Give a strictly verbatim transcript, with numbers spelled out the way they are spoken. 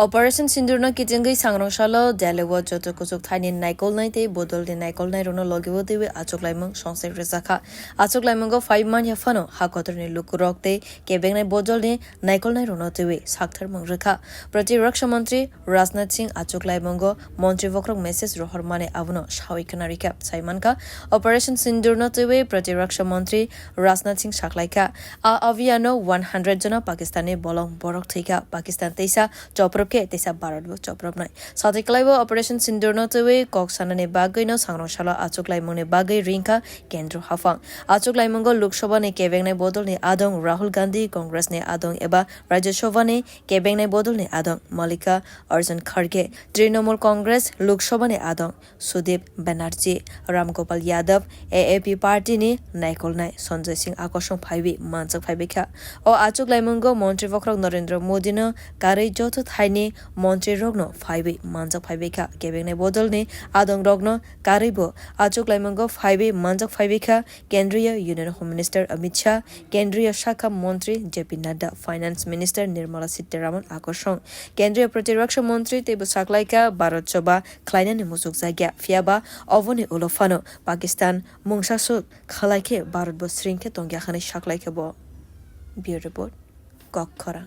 Operation Sindurno kichingwi sangrong salo Delhi o joto kuchuk thaini naikolnai tei bodolni naikolnai rokno logi o twiwi achuklaimung songchek rwjakha. Achuklaimungo phai manya phano ha kotorni lukurok tei kebengnai bodolni naikolnai rokno twiwi saktharmung rwkha. Pratiroksha montri Rajnath Singh achuklaimungo montri bokhorok message rohormani abono sawi khwnarikha. Saimankha, Operation Sindurno twiwi Pratiroksha montri Rajnath Singh saklaikha, a abhiyano one hundred jona Pakistanni bolong borok thwikha. Pakistan teisa chopropkhe teisa Bharatbo chopropnai. Satwi kwlaibo Operation Sindurno twiwi kok sanani bagwino sangrong salo achuklaimungni bagwi ringkha kendro haphang. Achuklaimungo Lok Sabhani kebengnai bodolni adong Rahul Gandhi, Congressni adong eba Rajya Sabhani kebengnai bodolni adong Mallikarjun Kharge, Trinamool Congress Lok Sabhani adong Sudip Banerjee, Ram Gopal Yadav, A A P partyni naikolnai Sanjay Singh akosong phaiwi manjak phaibaikha. O achuklaimungo montri bokhorok Narendra Modino karwi joto thaini montrirokno phaiwi manjak phaibaikha. Kebengnai bodolni adongrokno karwibo achuklaimungo phaiwi manjak phaibaikha Kendriya Union Home Minister Amit Shah, Kendriya Sakha Montri J P Nadda, Finance Minister Nirmala Sitharaman akosong, Kendriya Pratiroksha Montri teibo saklaikha Bharat Sabha khlainani muchukjakya, phiyaba oboni ulo phano Pakistan mungsaswk khlaikhe Bharatbo sringkhe tongya hwnwi saklaikha bo. Bureau Report, Kokkhorang.